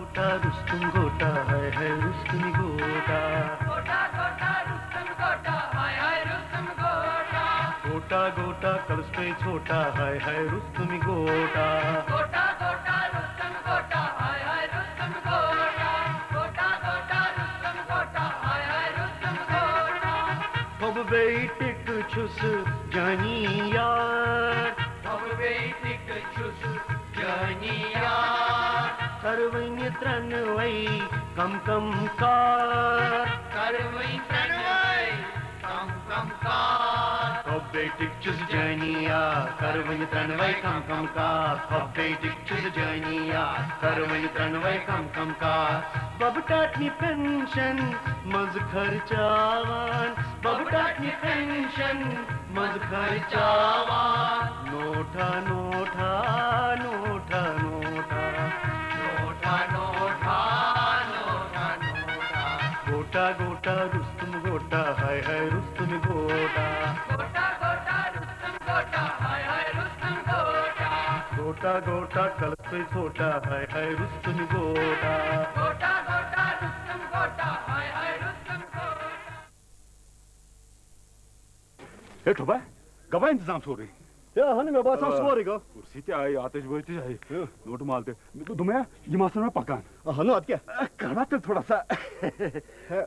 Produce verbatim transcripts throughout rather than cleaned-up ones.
गोटा रुस्तम गोटा, हाय हाय रुस्तम गोटा। गोटा गोटा रुस्तम गोटा, हाय हाय रुस्तम गोटा। गोटा गोटा कलस पे छोटा, हाय हाय रुस्तम गोटा। गोटा गोटा रुस्तम गोटा, हाय हाय रुस्तम गोटा। गोटा गोटा रुस्तम गोटा, हाय हाय रुस्तम गोटा। अब बेटिक छुस जानी यार। अब बेटिक छुस जानी यार। करवनी त्रनवई कम कम कार। करवई त्रनवई कम कम कार। अब बेटिक छुस जानी यार। करवनी त्रनवई कम कम कार। अब बेटिक छुस जानी यार। करवनी त्रनवई कम कम कार। बब टाटनी पेंशन मज खर्चावान। बब टाटनी पेंशन मज खर्चावान। नोटा नोटा नोटा नोटा। नोटा नोटा नोटा नोटा। गोटा गोटा रुस्तम गोटा, हाय हाय रुस्तम गोटा। गोटा गोटा रुस्तम गोटा, हाय हाय रुस्तम गोटा। गोटा गोटा कलस पे छोटा, हाय हाय रुस्तम गोटा। गोटा गोटा रुस्तम गोटा, हाय हाय रुस्तम गोटा। ہے ٹھوبا، گوٚوا انتظام سورُے؟ ہے اہن، مےٚ باسان آ۔ سورُے گوٚو۔ کُرسی تہِ آیہِ، آتش بٲج تہِ آیہِ، ہہ۔ نوٹہٕ مال تہِ۔ مےٚ دوٚپ، دوٚپمَے ہا، یِم آسَن وۄنۍ پکان۔ اہن، اَدٕ کیٛاہ؟ آ، کر وۄنۍ تیٚلہِ تھوڑا سا۔ ہے۔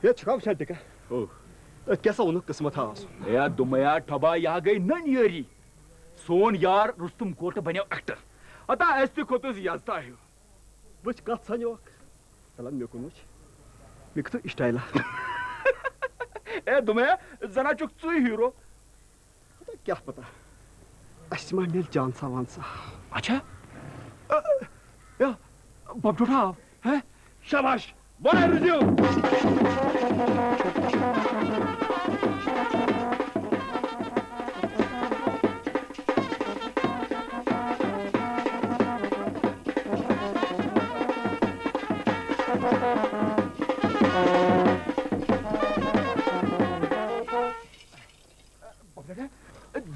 ہے چھُکھا وٕچھان ٹِکا؟ او۔ أتھۍ کیٛاہ سا ووٚنُکھ قٕسمت ہا آسُن؟ ہے دوٚپمَے ہا ٹھوبا، یہِ ہا گٔے نٔنۍ یٲری۔ سون یار رُستُم گوٹہٕ بنیو ایکٹر۔ ہتا اَسہِ تہِ کھوٚتُس یزتاہ ہیوٗ۔ وٕچھ کَتھ سَنیوکھ۔ تَلہ مےٚ کُن وٕچھ۔ مےٚ کیُتھ اسٹایلا۔ ہے دوٚپمَے ہا، زَن ہا چھُکھ ژٕے ہیٖرو۔ پتہ کیٛاہ پتہ، اَسہِ ما میلہِ چانسا وانسا۔ اچھا؟ اَ، اَ، یا، بَب ٹوٹھا آو۔ ہے، شاباش، بۄنَے رُکِو۔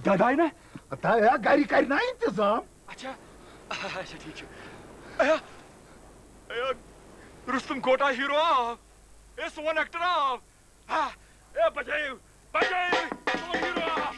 دداے نا؟ ہتا ہے، گری کر نا انتظام۔ اچھا، اچھا، ٹھیک چھُ۔ ایا، ایا، رُستُم گوٹا ہیرو آو۔ اے، سون ایکٹر آو۔ ہا، اے، بچٲیِو، بچٲیِو، سون ہیرو آو۔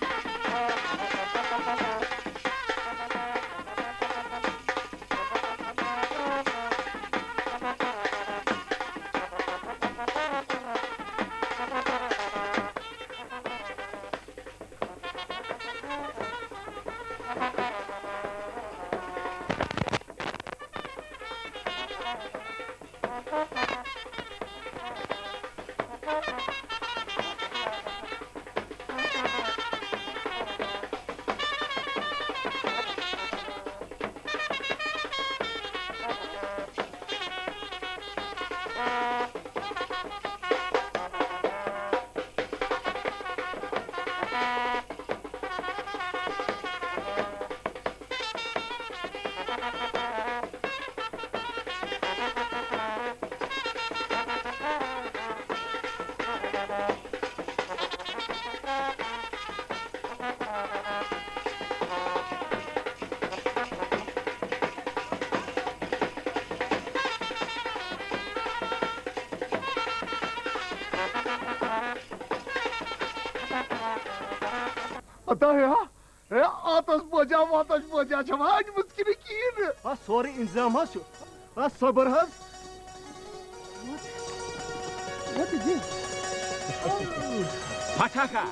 ہتا ہے ہا، ہے آتش بٲجا واتش بٲجا چھا وۄنۍ أنمٕژ کِنہٕ کِہیٖنۍ نہٕ؟ آ، سورُے انتظام حظ چھُ۔ آ، صبر حظ۔ وَتہِ دِ۔ پھٹھاکھا۔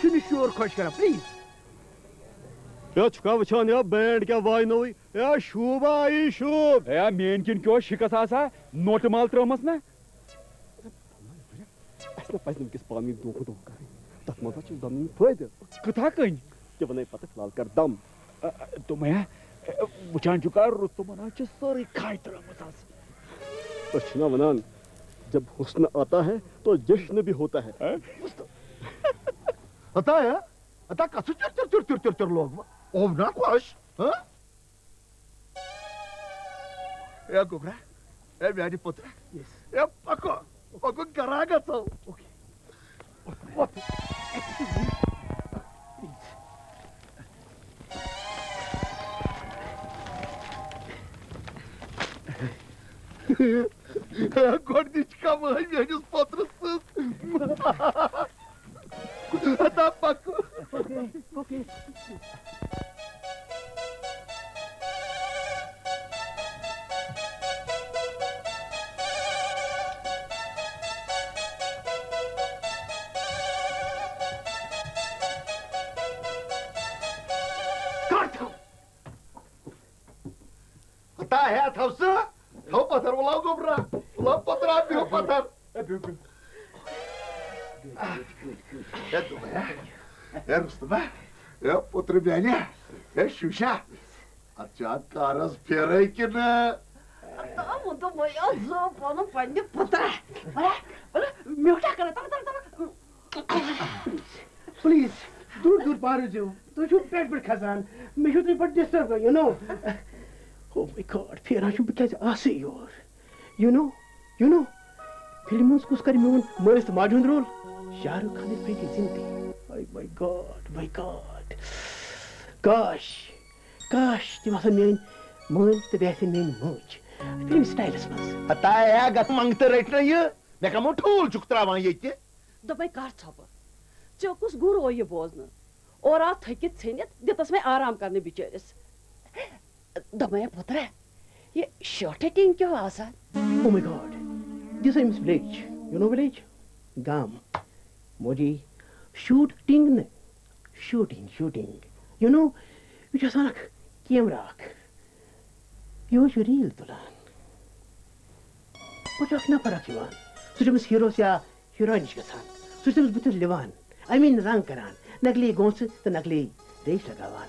چھُنہٕ شور خۄش کران، پلیز۔ ہے، چھُکھا وٕچھان، ہے، بینڈ کیٛاہ واینووُے؟ ہے، شوٗبا آیی شوٗب۔ ہے، میٛٲنۍ کِنۍ کیٛاہ اوس شِکس آسان؟ نوٹہٕ مال ترٲومٕژ نا؟ اَسہِ نا پَزِ نہٕ وٕنکیٚس پانہٕ ؤنۍ دھوکہٕ دھوکہٕ کَرٕنۍ۔ تَتھ منٛز ہا چھُ دۄنوٕنی فٲیدٕ۔ کٕتھا کٔنۍ؟ تہِ وَنے پَتہٕ، فِلحال کَر دَم۔ آ، آ، دوٚپمَے ہا، آ، وٕچھان چھُکھا، رُت تہٕ وَنان چھِ سٲرٕے کھاے ترٲومٕژ آز۔ أسۍ چھِنا وَنان، جب حسن آتا ہے تو جشن بھی ہوتا ہے۔ ہہ؟ ہتا ہے؟ ہتا کَتھ سُہ چُر چُر چُر چُر چُر چُر لوگ وۄنۍ؟ اوو نا خۄش، ہہ؟ اے گوٚبرا، اے میانہِ پُترا، اے پکو، پکو گرا گژھو۔ گۄڈٕنِچ کمٲے میٲنِس پوترٕ سٕنٛز۔ ہتا پکو۔ کر تھاو۔ ہتا ہے تھاو سا۔ تھاو پتھر، ولاو گوبرا۔ ولاو پتھر، آپ بیہو پتھر۔ اے، بِہِو، بِہِو۔ اے، دوٚپمَے، اے، رُستُما، اے، پُترٕ میٛانہِ، اے، شوٗشا، اَتھ چھِ اَتھ کارَس پھیرَے کِنہٕ؟ تہٕ وۄنۍ دوٚپمَے، اَتھ زٲو پَنُن پنٛنہِ پُترا۔ وَلہٕ، وَلہٕ، مےٚ کیٛاہ کَرٕ؟ تَلہٕ، تَلہٕ، تَلہٕ۔ پلیز، دوٗر دوٗر پہرٕ زیو۔ تُہۍ چھِو پٮ۪ٹھ پٮ۪ٹھ کھسان۔ مےٚ چھُو تُہۍ پٮ۪ٹھ ڈِسٹرب کران، یوٗ نو۔ او ماے گاڈ، پھیران چھُم بہٕ کیٛازِ آسٕے یور؟ یوٗ نو، یوٗ نو، فِلمہِ منٛز کُس کرِ میون مٲلِس تہٕ ماجہِ ہُنٛد رول؟ شاہ رُخ خانٕچ بیٹی زِندٕ۔ او ماے گاڈ، ماے گاڈ۔ کاش، کاش تِم آسَن میٲنۍ مٲلۍ تہٕ بیٚیہِ آسَن میٲنۍ موج فِلمہِ سٹایلَس منٛز۔ ہتا ہے، گژھ منٛگتہٕ رٔٹۍ نہٕ یہِ۔ مےٚ کمو ٹھوٗل چھُکھ ترٛاوان ییٚتہِ؟ دوٚپمَے کر ژھۄپہٕ؟ ژےٚ کُس گُر اویہِ بوزنہٕ؟ اورٕ آو تھٔکِتھ ژھیٚنِتھ، دِتَس وۄنۍ آرام کرنہٕ بِچٲرِس۔ دوٚپمَے پُترا، یہِ شٲٹھٕ ٹِنٛگ کیٛاہ آسان؟ Oh my God! This is village. You know village? گام۔ موجی، شوٗٹ ٹِنٛگ نہٕ، شوٗٹِنٛگ، شوٗٹِنٛگ۔ You know، یہِ چھُ آسان اکھ کیمرا اکھ۔ یہِ اوس یہِ ریٖل تُلان۔ پَتہٕ چھُ اکھ نفر اکھ یِوان۔ سُہ چھُ أمِس ہیٖروس یا ہیٖروینہِ نِش گژھان۔ سُہ چھُ تٔمِس بٕتھِس لِوان، أمیٖن رنگ کران، نقلی گونٛژھٕ تہٕ نقلی ریش لگاوان۔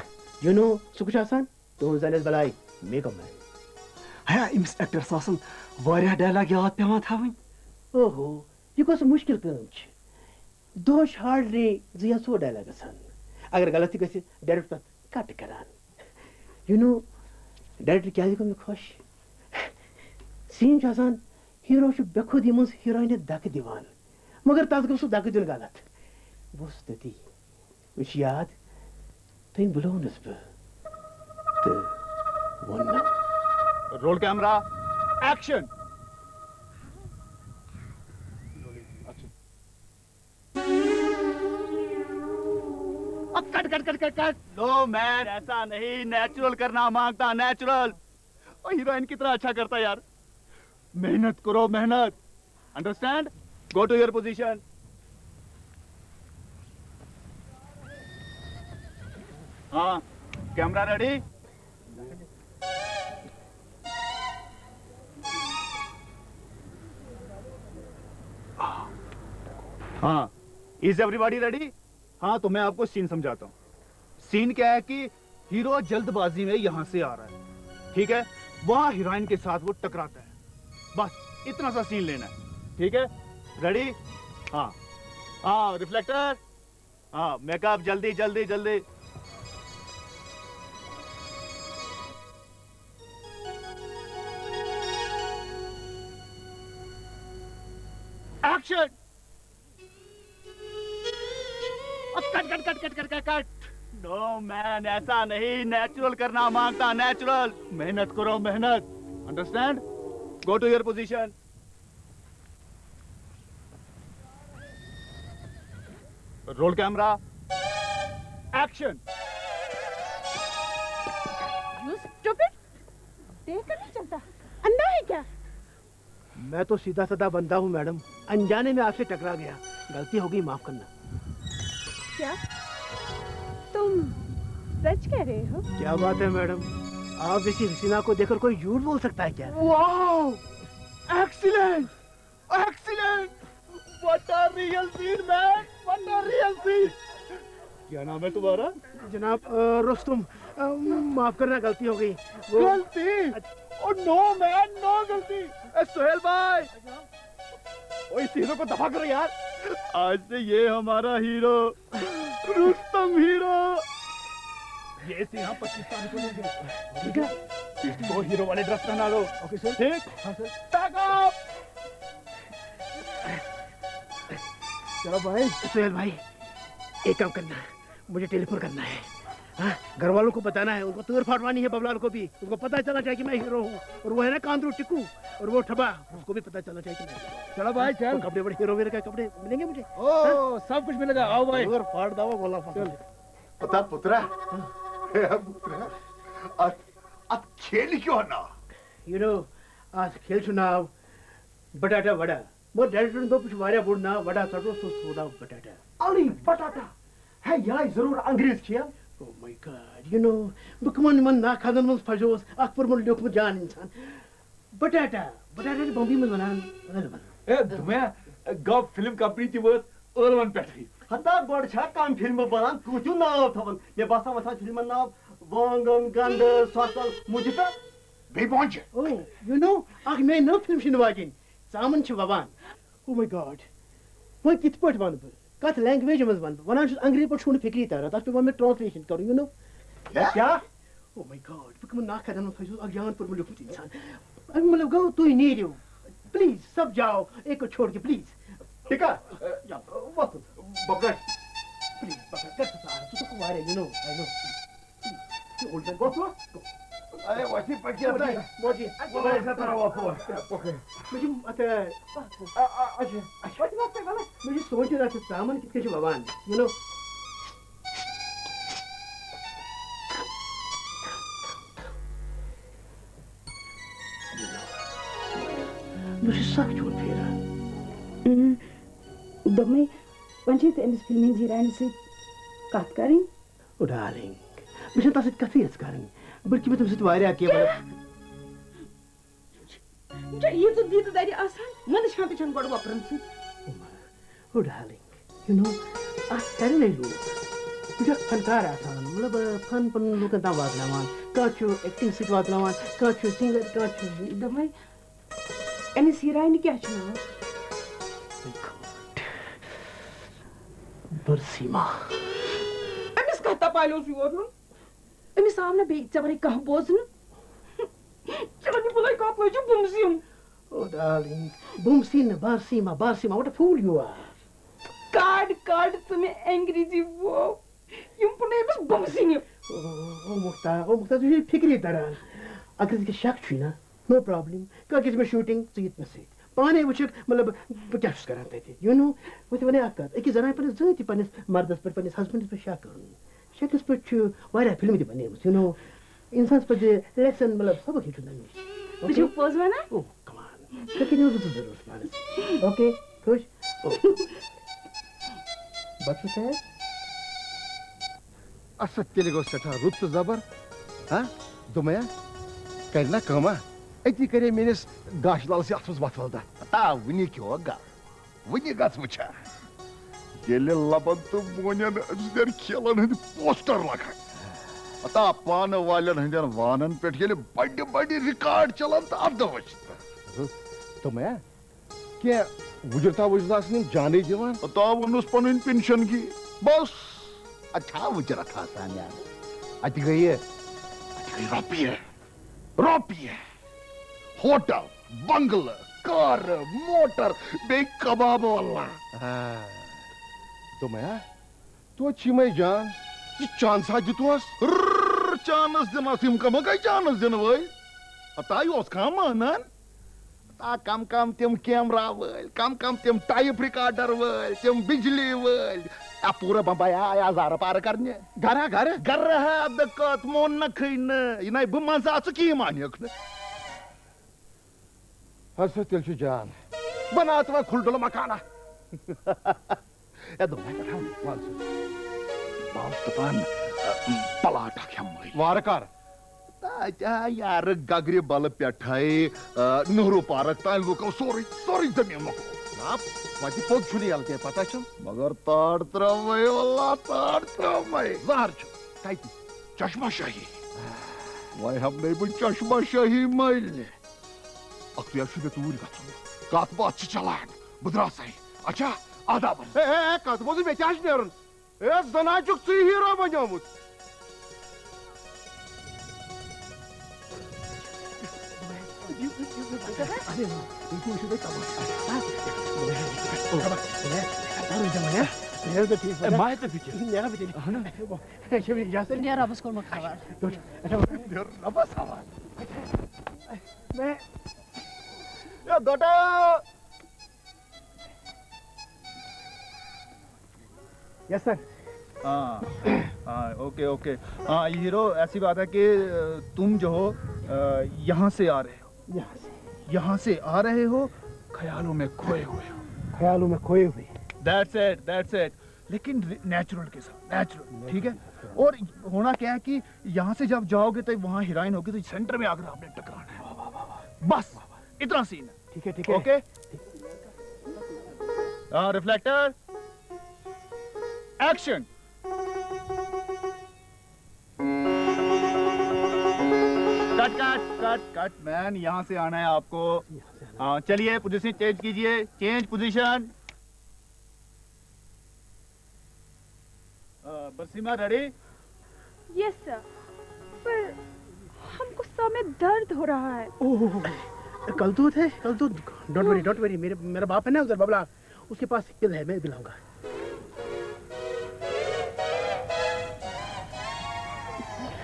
You know، سُہ کُس چھُ آسان؟ تُہنٛد زن ٲس بلاے میک اپ مین۔ ہیا، أمِس ایکٹرس آسن واریاہ ڈائلاگ یاد پٮ۪وان تھاوٕنۍ۔ اوہو، یہِ کۄس مُشکِل کٲم چھِ؟ دۄہس چھِ ہارڈلی زٕ یا ژور ڈائلاگ گژھان۔ اگر غلط تہِ گژھِ، ڈائریکٹر تتھ کٹ کران۔ You know، ڈائریکٹر کیازِ گوٚو مےٚ خۄش؟ سین چھُ آسان، ہیرو چھُ بے خودی منٛز ہیروینہِ دکہٕ دِوان، مگر تس گوٚو سُہ دکہٕ دیُن غلط۔ بہٕ اوسُس تٔتی۔ مےٚ چھُ یاد، تٔمۍ بُلوونَس بہٕ تہٕ ووٚنُن۔ Roll camera, action. Cut, cut, cut, cut, cut. No man, ایسا نہیں، نیچرل کرنا مانگتا، نیچرل۔ وہ ہیروئن کتنا اچھا کرتا یار۔ محنت کرو، محنت۔ Understand? Go to your position. ہاں، کیمرہ ریڈی؟ ہاں، is everybody ready? ہاں، تو میں آپ کو سین سمجھاتا ہوں۔ سین کیا ہے کہ ہیرو جلد بازی میں یہاں سے آ رہا ہے، ٹھیک ہے؟ وہاں ہیروئن کے ساتھ وہ ٹکراتا ہے، بس اتنا سا سین لینا ہے، ٹھیک ہے؟ ریڈی؟ ہاں، ہاں، ریفلیکٹر، ہاں، میک اپ، جلدی، جلدی، جلدی۔ Action. Cut, cut, cut, cut, cut, cut, cut. No man, ایسا نہیں، نیچرل کرنا مانگتا، نیچرل۔ محنت کرو، محنت۔ Understand? Go to your position. Roll camera. Action. You stupid! دیکھ کر نہیں چلتا، اندھا ہے کیا؟ میں تو سیدھا سادہ بندہ ہوں میڈم، انجانے میں آپ سے ٹکرا گیا، غلطی ہو گئی، معاف کرنا۔ क्या तुम सच कह रहे हो? क्या बात है मैडम, आप जैसी हसीना को देखकर कोई झूठ बोल सकता है क्या? Wow! Excellent! Excellent! What a real scene, man! What a real scene! क्या नाम है तुम्हारा? जनाब, अ, रुस्तम, अ, माफ करना, गलती हो गई। वो गलती? Oh no man, no गलती। ए, सुहेल भाई, ओ, इस हीरो को दफा करो यार। आज से ये हमारा हीरो, रुस्तम हीरो। ये से यहाँ पच्चीस तारीख को लेंगे। ठीक है, इसको हीरो वाले ड्रेस पहना दो। Okay sir. ठीक। हाँ सर। Pack up। चलो भाई। सुहेल भाई, एक काम करना, मुझे टेलीफोन करना है। हाँ, घर वालों को बताना है, उनको तोड़ फाटवानी है बबलाल को भी। उनको पता चलना चाहिए कि मैं हीरो हूँ। और वो है ना कांदरू टिक्कू, और वो ठबा, उसको भी पता चलना चाहिए कि मैं हीरो हूँ। चलो भाई, चल। तो कपड़े वपड़े, हीरो वीरो के कपड़े मिलेंगे मुझे? ओ, सब कुछ मिलेगा, आओ भाई। और फाड़ दावा बोला फाड़। चल। पता पुत्रा, ए पुत्रा, अत अत खेल क्यों ना? You know, आज खेल चुनाव बटाटा वड़ा। वो डायरेक्टर दो कुछ वारिया बोर्ड ना वड़ा चटो सो सोदा बटाटा। अली बटाटा है, यह जरूर अंग्रेज खेल। Oh my God, you know, بہٕ کٕمَن یِمَن ناخدَن منٛز پھَسیوس، اَکھ پوٚرمُت لیوٚکھمُت جان اِنسان۔ بٹاٹا، بٹاٹا چھِ بمبی منٛز وَنان ٲلوَن۔ اے دوٚپمَے، گوٚو فلم کمپنی تہِ وٲژ ٲلوَن پٮ۪ٹھٕے۔ ہتا گۄڈٕ چھا کم فلمہٕ بنان، کۭتیو ناو تھاوان؟ مےٚ باسان وۄنۍ چھِ فلمن ناو وانگن، گنڈٕ، سۄژل، مُجہِ تہٕ بیٚیہِ بونچہِ۔ Oh, you know, اَکھ میٛٲنۍ نٔو فلم چھِ یِنہٕ واجِنۍ، ژامَن چھِ وَوان۔ Oh my God, وۄنۍ کِتھ پٲٹھۍ وَنہٕ بہٕ؟ کَتھ لینگویجہِ منٛز وَنہٕ بہٕ؟ وَنان چھُس انگریٖزی پٲٹھۍ چھُنہٕ فِکری تَران، تَتھ پیوٚو مےٚ ٹرانسلیشن کَرُن، you know۔ کیٛاہ؟ Oh my God, بہٕ کٕمَن ناخدَن منٛز پھَسیوس، اَکھ جان پوٚرمُت لیوٚکھمُت اِنسان۔ اَمیُک مطلب گوٚو تُہۍ نیٖرِو، please, سب جاؤ، ایک کو چھوڑ کے, please. ٹھیٖک ہا؟ ببرا، Please, ببرا، کر ژٕ سارٕ، ژٕ چھُکھ واریاہ، you know, I know. Please, you hold on. گوٚو ژٕ؟ اے، وۄتھ یہِ پٔکِو تُہۍ۔ موجی، وۄنۍ ٲسۍ نہٕ ترٛاوان فون۔ مےٚ چھِ اَتھ، آ، آ، اچھا۔ مےٚ چھِ سونٛچُن، اَتھ چھِ ژامَن کِتھ کٔنۍ چھِ وَوان، you know. بہٕ چھُس سَکھ چون پھیران۔ دوٚپمَے، وۄنۍ چھِ أسۍ أمِس فِلمہِ ہِنٛدِس ہیٖروینہِ سۭتۍ کَتھ کَرٕنۍ۔ او ڈارلنگ، مےٚ چھَنہٕ تَس سۭتۍ کَتھٕے یٲژ کَرٕنۍ، بلکہِ مےٚ تٔمِس سۭتۍ واریاہ کینٛہہ مطلب۔ وٕچھ، ییٖژٕ دیٖژٕ دَرِ آسان، مَنٛدَچھان تہِ چھَنہٕ گۄڈٕ وۄپرَن سۭتۍ۔ او ڈارلنگ، you know، اَتھ کَرِ نَے لوٗکھ۔ بہٕ چھُس اَکھ فنکار آسان، مطلب، فن پَنُن لوٗکَن تام واتناوان۔ کانٛہہ چھُ ایکٹنگ سۭتۍ واتناوان، کانٛہہ چھُ سِنگر، کانٛہہ چھُ۔ دوٚپمَے، أمِس ہیٖروینہِ کیٛاہ چھُ ناو؟ برسیما۔ أمِس کَتھ تَپالہِ اوس یور یُن؟ أمِس آو نہٕ بیٚیہِ ژےٚ وَرٲے کانٛہہ بوزنہٕ؟ ژےٚ وَنہِ بُلاے کَتھ لٲجِو بُمسِم؟ او darling, بُمسِن، بارسیما، بارسیما، what a fool you are. کَڑ، کَڑ ژٕ مےٚ انگریزی وو۔ یِم پُنہٕ أمِس بُمسِنہِ۔ او، او مُختار، او مُختار، ژٕ چھُے فِکری تَران۔ اگر ژےٚ کینٛہہ شک چھُے نا، no problem، کر گژھِ مےٚ شوٗٹِنٛگ، ژٕ یِتھ مےٚ سۭتۍ۔ پانے وٕچھکھ، مطلب، بہٕ کیٛاہ چھُس کران تَتہِ، you know۔ وۄنۍ ژٕ وَنے اَکھ کَتھ، أکِس زَنانہِ پَنٕنِس زٕہٕنۍ تہِ پَنٕنِس مَردَس پٮ۪ٹھ، پَنٕنِس ہسبنٛڈَس پٮ۪ٹھ شک کَرُن۔ شکلَس پٮ۪ٹھ چھُ واریاہ فِلمہٕ تہِ بَنیمٕژ، you know۔ اِنسانَس پَزِ lesson، مطلب، سبق ہیٚچھُن تَمہِ نِش۔ ژٕ چھُکھ پوٚز وَنان؟ Oh, come on. ژےٚ کَتہِ اوسُتھ ژٕ ضروٗرت پانَس؟ Okay, خۄش؟ Oh. بَتہٕ چھُ تیار؟ اَسا تیٚلہِ گوٚو سٮ۪ٹھاہ رُت تہٕ زَبر۔ ہا؟ دوٚپمَے ہا، کَرِ نا کٲمہ؟ أتی کَرے میٛٲنِس گاشہِ لالَس یہِ اَتھٕ منٛز وَتھوَل دَتھ۔ ہتا، وٕنہِ کیٛاہ گا؟ وٕنہِ گژھ وٕچھا۔ ییٚلہِ لَبَن تہٕ مونٮ۪ن أمۍ سٕنٛدٮ۪ن کھیلَن ہٕنٛدۍ پوسٹر لَگان۔ ہتا، پانہٕ والٮ۪ن ہٕنٛدٮ۪ن وانَن پٮ۪ٹھ ییٚلہِ بَڑِ بَڑِ ریکارڈ چَلان تہٕ اَدٕ وٕچھ ژٕ۔ دوٚپمَے ہا، کینٛہہ وُجرتا وُجرتا آسن یِم جانے دِوان۔ ہتا ووٚنُس پنٕنۍ پینشن گی۔ بس۔ اَتہِ چھا وُجرت آسان یارٕ؟ اَتہِ گٔیہِ، اَتہِ گٔیہِ رۄپیہِ۔ رۄپیہِ۔ ہوٹل، بنگلہٕ، کارٕ، موٹر، بیٚیہِ کباب واللہ۔ آ، دوٚپمَے ہا، توتہِ چھِ یِمَے جان۔ یہِ چانسا دیُتہوس؟ رررر، چانس دِنس، یِم کَمو گٔے چانس دِنہٕ وٲلۍ؟ ہتا یہِ اوس کانٛہہ مانان؟ ہتا کم کم تِم کیمرہ وٲلۍ، کم کم تِم ٹیپ ریکارڈر وٲلۍ، تِم بجلی وٲلۍ۔ آ، پوٗرٕ بمبے آیا زارٕ پارٕ کرنہِ۔ گرا گرٕ؟ گرٕ ہا دقت مون نہ کھٕے نہٕ۔ یہِ نَے بہٕ منٛزٕ اژٕ کِہیٖنۍ مانیکھ نہٕ۔ ہسا تیٚلہِ چھُ جان۔ بناو تہٕ وۄنۍ کھُلہٕ ڈُلہٕ مکانہ۔ ہے، دوٚپمَے پٮ۪ٹھ ہا، وَل سا۔ بہٕ اوسُس دَپان، ٲ، پلاٹ اکھ ہٮ۪مہٕ بہٕ۔ وارٕ کار۔ تَتہِ آے یارٕ گگرِ بلہٕ پٮ۪ٹھَے، ٲ، نہروٗ پارک تام لُکو سورُے، سورُے زٔمیٖن مۄکلوو۔ جناب، وَتہِ پوٚت چھُنہٕ یَلہٕ کینٛہہ، پَتہ چھَم۔ مگر تار ترٛٲومَے واللہ، تار ترٛٲومَے۔ زہر چھُ۔ کَتہِ؟ چشمہ شاہی۔ وۄنۍ ہٮ۪مہٕ نَے بہٕ چشمہ شاہی مٔلۍ۔ اَکھتُے حظ چھُ مےٚ توٗرۍ گژھُن۔ کَتھ باتھ چھِ چلان۔ بہٕ درٛاسَے۔ اچھا، آدابَن۔ اے، اے، اے، کَتھ بوزُن، مےٚ کیٛاہ چھُ نیرُن؟ اے، زَن حظ چھُکھ ژٕے ہیٖرو بَنیومُت۔ اے، ما ہے ژےٚ فِکر؟ نیرا بہٕ تیٚلہِ۔ اہن۔ اچھا، بہٕ یَژھ نیرا بہٕ کوٚرمُت خبر۔ رۄبَس حوالہٕ۔ مےٚ، اے، دۄٹا۔ یس سر۔ हाँ, हाँ, ओके, ओके। हाँ, हीरो, ऐसी बात है कि, अ, तुम जो हो, अ, यहाँ से आ रहे हो। यहाँ से। यहाँ से आ रहे हो, ख्یالوں میں کھوئے ہوئے ہو۔ خیالوں میں کھوئے ہوئے۔ That's it, that's it. लेकिन रि-, नेचुरल के साथ, नेचुरल, ठीक है? नेचुरल। और होना क्या है कि यहाँ से जब जाओगे तो वहाँ हीरोइन होगी, तो सेंटर में आकर आपने टकराना है। बस, इतना सीन है। ठीक है, ठीक है। ओके? हाँ, reflector, action. Cut, cut, cut, cut, man, यहाँ से आना है आपको। हाँ, चलिए, पोजीशन चेंज कीजिए, चेंज पोजीशन। अ, बरसीमा, रेडी? यस सर, पर हमको सर में दर्द हो रहा है। ओह, कल तो थे, कल तो। डोंट वरी, डोंट वरी, मेरे, मेरा बाप है ना उधर बबला, उसके पास पिल है, मैं पिलाऊंगा।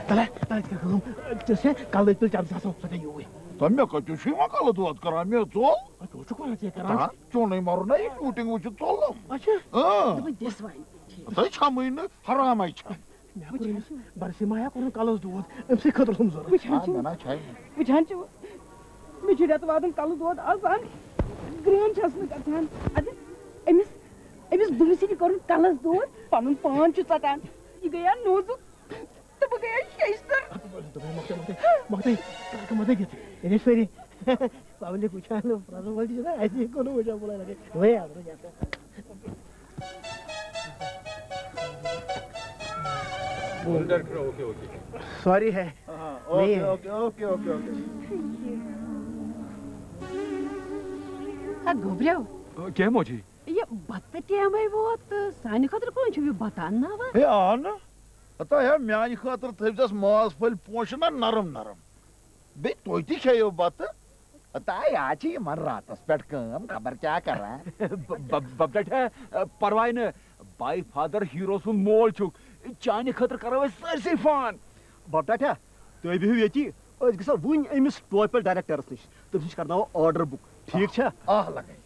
تَلے، تَلے، ژٕ کَر کٲم، ژٕ چھے کَلہٕ پِل چَمچہٕ آسان، سۄ دِ یوٗرۍ۔ تہٕ مےٚ کَتہِ چھُ یِوان کَلہٕ دود کَران؟ مےٚ ژوٚل۔ اَدٕ ژٕ چھُکھ وَنان ژےٚ کَران۔ تہٕ چونُے مَرُن، نہ یہِ شوٗٹِنٛگ وٕچھِتھ ژوٚلُم۔ اچھا۔ اۭں۔ دوٚپُن دِس وۄنۍ۔ ژٕ چھَمٕے نہٕ، حرامَے چھَم۔ مےٚ کوٚر أمِس برسیما یا کوٚرُن کَلَس دود، أمۍ سٕے خٲطرٕ اوسُم ضوٚرَتھ۔ وٕچھان آ، چھُو، مےٚ نہ چھَے نہٕ۔ وٕچھان چھُو، مےٚ چھُ رٮ۪تہٕ وادَن کَلہٕ دود آسان، گرٛین چھَس نہٕ گژھان۔ اَدٕ أمِس، أمِس دُمہٕ سۭتۍ کوٚرُن کَلَس دود، پَنُن پان چھُ ژَٹان۔ یہِ گٔیو نوزُک تہٕ بہٕ گٔیَس شیٚشتٕر۔ مۄکتٕے، مۄکتٕے، مۄکتٕے، مۄکتٕے دِتھ۔ ییٚلہِ أسۍ سٲری پبلک وٕچھان، پرٛزٕ وٲلۍ چھِ نہ اَسہِ یہِ کوٚرمُت وٕچھان، بہٕ لَگے۔ وۄنۍ آو، وۄنۍ آو۔ Director, okay, okay. سوری ہے۔ ہاں، ہاں، نہیں اوکے، ہے۔ Okay, okay, okay, okay. ہا، گوٚبریو۔ کیٛاہ موجی؟ یہِ بَتہٕ ٹیمَے ووت تہٕ سانہِ خٲطرٕ کون چھُ یہِ بَتہٕ اَنناوان؟ ہے، آ نہٕ۔ ہتا ہے، میٛانہِ خٲطرٕ تھٲوزٮ۪س ماز پھٔلۍ پونٛسہٕ نا نرم نرم۔ بیٚیہِ تُہۍ تہِ کھیٚیِو بَتہٕ۔ ہتا ہے، آز چھِ یِمَن راتَس پٮ۪ٹھ کٲم، خبر کیٛاہ کَران۔ ب-، ب-، بَب ٹَٹھیا، پَرواے نہٕ۔ باے فادر ہیٖرو سُنٛد مول چھُکھ۔ چانہِ خٲطرٕ کَرو أسۍ سٲرسٕے فان۔ بَب ٹَٹھیا، تُہۍ بِہِو ییٚتی۔ أسۍ گژھو وٕنۍ أمِس ٹوپہِ پٮ۪ٹھ ڈایریکٹَرَس نِش۔ تٔمِس نِش کَرناوو آرڈر بُک۔ ٹھیٖک چھا؟ آہ لَگَے۔ ہے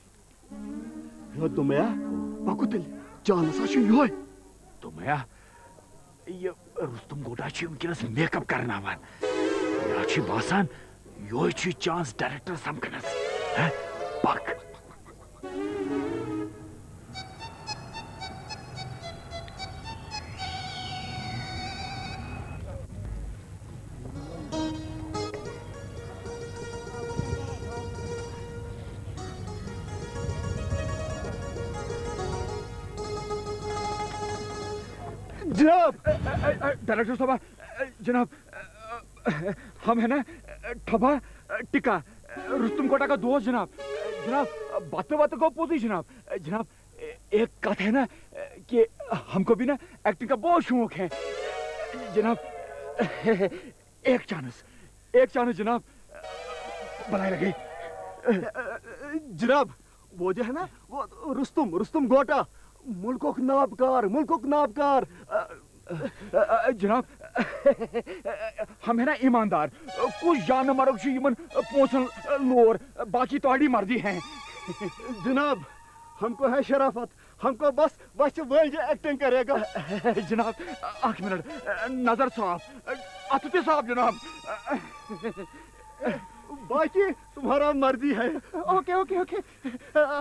دوٚپمَے ہا، پَکُو تیٚلہِ۔ چانس ہا چھُ یِہوٚے۔ دوٚپمَے ہا، یہِ رُستُم گوٹا چھُ وٕنکیٚنَس میک اپ کرناوان۔ مےٚ چھُ باسان، یِہوٚے چھُ چانس ڈایریکٹر سمکھنَس۔ ہہ؟ پَک۔ جناب! اے، اے، اے، اے، ڈائریکٹر صاحبہ، اے، جناب، اے، اے، ہم ہے نا، اے، ٹھبا، اے، ٹکا، اے، رستم کوٹا کا دوست جناب۔ اے، جناب، بتہٕ وتہٕ گوٚو پوٚزُے جناب۔ اے، جناب، اے، ایک کتھ ہے نا، اے، کہ ہم کو بھی نا ایکٹنگ کا بہت شوق ہے۔ جناب، ایک چانس، ایک چانس جناب، بلائے لگے۔ جناب، وہ جو ہے نا، وہ رستم، رستم گوٹا، ملکک نابکار، ملکک نابکار۔ جناب، ہم ہے نا ایماندار، کُس جانہٕ مرگ چھُ یِمن پونٛسن لور، باقی تۄہہِ مرضی ہے۔ جناب، ہم کو ہے شرافت، ہم کو بس، بس وہی جو ایکٹنگ کرے گا۔ جناب، اکھ منٹ، نظر صاف، اتھٕ تہِ صاف جناب۔ باقی تمہارا مرضی ہے۔ اوکے، اوکے، اوکے،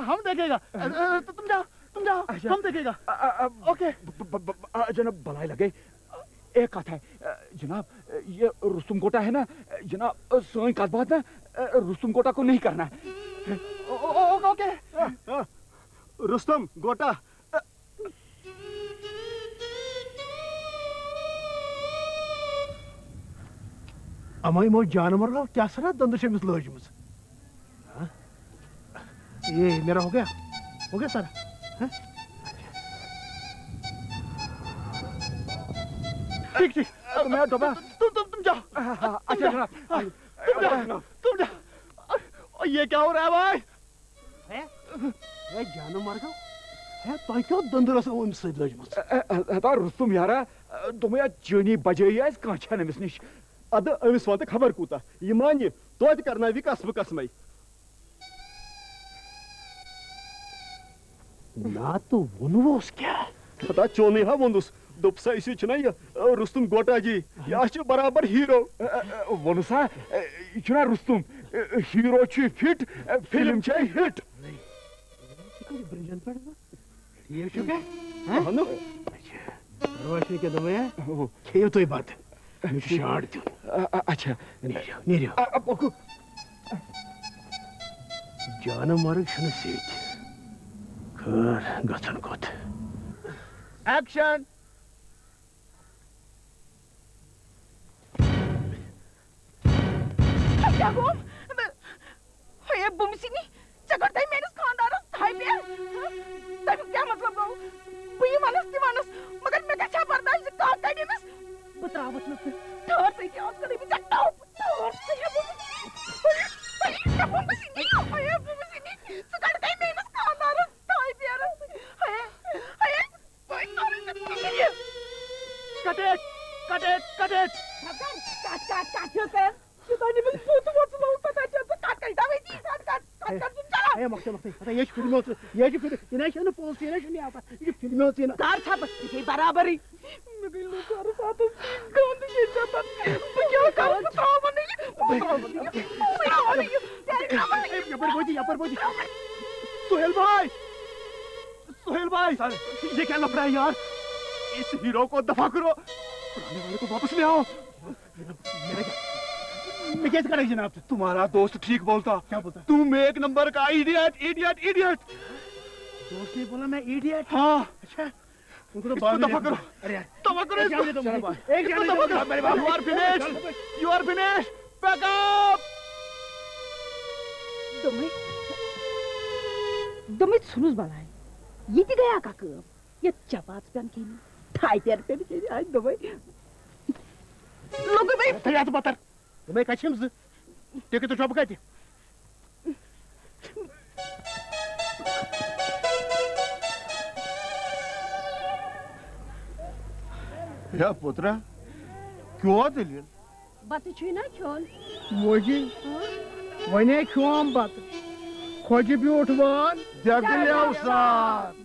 ہم دیکھے گا۔ تم جاؤ، تم جاؤ، اچھا۔ ہم دیکھے گا۔ آ، آ، آ، اوکے۔ ب-، ب-، ب- ب- آ، جناب، بلائی لگے۔ ایک کتھ ہے، جناب، یہ رستم گوٹا ہے نا، جناب، سوئیں کتھ بات نا، رستم گوٹا کو نہیں کرنا ہے۔ او- او- اوکے۔ رستم گوٹا۔ اما یِمو جانورو کیٛاہ سا دٔنٛدٕر چھِ أمِس لٲجمٕژ؟ ہاں؟ یہ میرا ہو گیا؟ ہو گیا سارا؟ ہاں؟ ٹھیک، ٹھیک۔ تم یار ڈبا۔ تم، تم، تم جاؤ۔ اچھا جناب۔ تم جاؤ، تم جاؤ۔ یہ کیا ہو رہا ہے بھائی؟ ہے، ہے جانہٕ مرگو، ہے تۄہہِ کیٛاہ دٔنٛدٕر ٲسٕو أمِس سۭتۍ لٔجمٕژ؟ اے، اے، ہتا رُستُم یارا، دوٚپمَے اَتھ چٲنی بجٲیی آسہِ کانٛہہ چھَنہٕ أمِس نِش۔ اَدٕ أمِس وَن تہٕ خبر کوٗتاہ۔ یہِ مانہِ، توتہِ کرناوِ قسمہٕ قسمَے۔ نا تہٕ ووٚنوس کیٛاہ؟ ہتا چونٕے ہا ووٚنُس۔ دوٚپسا، أسۍ چھِنا یہِ، ٲ، رُستُم گوٹا جی، یہِ اَسہِ چھُ برابر ہیٖرو۔ اَ، اَ، اَ، ووٚنُس ہا، اَ، یہِ چھُنہ رُستُم، اَ، ہیٖرو چھُ فِٹ، اَ، فِلم چھےٚ ہِٹ۔ یہِ کَتہِ برٛنٛجَن پٮ۪ٹھ گوٚو؟ ٹھیٖک چھُکھا؟ ہہ؟ اَہنُو۔ اچھا۔ پرواے چھُنہٕ کینٛہہ، دوٚپمَے ہا، اَہو۔ کھیٚیِو تُہۍ بَتہٕ۔ مےٚ چھُ شاٹ دیُن۔ اَ، اَ، اچھا۔ نیٖرِو، نیٖرِو۔ اَ، اَ، پَکو۔ جانہٕ مرگ چھُنہٕ سیٚدِ۔ خٲر، گژھن کوٚت؟ ایکشن۔ کیٛاہ گوٚو؟ ہے بُمسِنی، ژےٚ کٔرتھَے میٲنِس خانٛدارس تھایہِ پٮ۪ٹھ؟ تَمیُک کیٛاہ مطلب گوٚو؟ بہٕ یہِ وَنس تہِ وَنس، مگر مےٚ گژھِ ہا برداش زِ کانٛہہ کَڑِ أمِس۔ بہٕ ترٛاوَتھ نہٕ ژٕ۔ ٹھٔہر تٔتی، آز کَڑے بہٕ ژےٚ ٹوٚپ۔ ٹھٔہر، ہے بُمسِنی، ہے بُمسِنی، ہے بُمسِنی، ژٕ کٔرتھَے میٲنِس خانٛدارس تھایہِ پٮ۪ٹھ۔ ہے، ہے، بہٕ کَرٕ ژےٚ پانَے یہِ۔ Cut it! Cut it! Cut it! Cut, cut, cut, cut چھُ ژےٚ۔ یوٗتاہ نہٕ أمِس بُتھ ووت، سُہ لوٚگ پَتہٕ اَتہِ، ژٕ کَٹ کَر، دَوٲیی، کَٹ، کَٹ، کَٹ، کَٹ، ژٕ چَلاو۔ ہے، مۄخصر، مۄخصر، ہتا، یہِ چھُ فِلمہِ ہُنٛد، یہِ چھُ فِلمہِ، یہِ نہ چھُنہٕ پوٚز، یہِ نہ چھُنہٕ یہِ آسان، یہِ چھُ فِلمہِ ہُنٛد سیٖن۔ کَر ژھا بہٕ، یہِ گٔے برابرٕے۔ مےٚ گٔے لوٗکھ عرفاتَس سۭتۍ گنٛد ییٚتٮ۪تھ۔ بہٕ کیٛاہ کَرٕ؟ بہٕ ترٛاوَن نہٕ یہِ، بہٕ ترٛاوَن نہٕ یہِ، بہٕ ترٛاوَن نہٕ یہِ، بہٕ ترٛاوَن نہٕ یہِ۔ یَپٲرۍ وٲتِو، یَپٲرۍ وٲتِو۔ سُہیل بھائی! سُہیل بھائی! سر۔ یہ کیا لفڑا ہے یار؟ اس ہیرو کو دفع کرو، پرانے والے کو واپس لے آؤ۔ میرا کیا؟ میں کیسے کرے جناب؟ تمہارا دوست ٹھیک بولتا۔ کیا بولتا؟ تم ایک نمبر کا ایڈیٹ، ایڈیٹ، ایڈیٹ۔ دوست نے بولا میں ایڈیٹ؟ ہاں۔ اچھا۔ ان کو تو اس کو بعد میں دفع کرو۔ ارے یار۔ دفع کرو اس کو۔ ایک جانے دو مجھے۔ ایک اس کو جانے دو دفع مجھے۔ کرو۔ میرے بھائی۔ You are finished۔ You are finished۔ Pack up۔ دوٚپمَے، دوٚپمَے ژھٕنُس بلاے۔ یہِ تہِ گٔیا اکھ کٲم۔ یَتھ چپاتھ پٮ۪ن کھیٚنہِ، تھایہِ تیرٕ پٮ۪ن کھیٚنہِ، آے دوٚپمَے۔ لوٚگُے مےٚ۔ تھٲے اَتھ بَتَر۔ دوٚپمَے کَتہِ چھِ یِم زٕ؟ ٹِکٹ تہٕ چۄپہٕ کَتہِ؟ یا پُترا، کیٛاہ دٔلیٖل؟ بَتہٕ چھُے نا کھیوٚن؟ موجی، ہاں؟ وۄنۍ ہے کھیوم بَتہٕ۔ خۄجہِ بیوٗٹھ وان۔ دٮ۪گہٕ لیو سان۔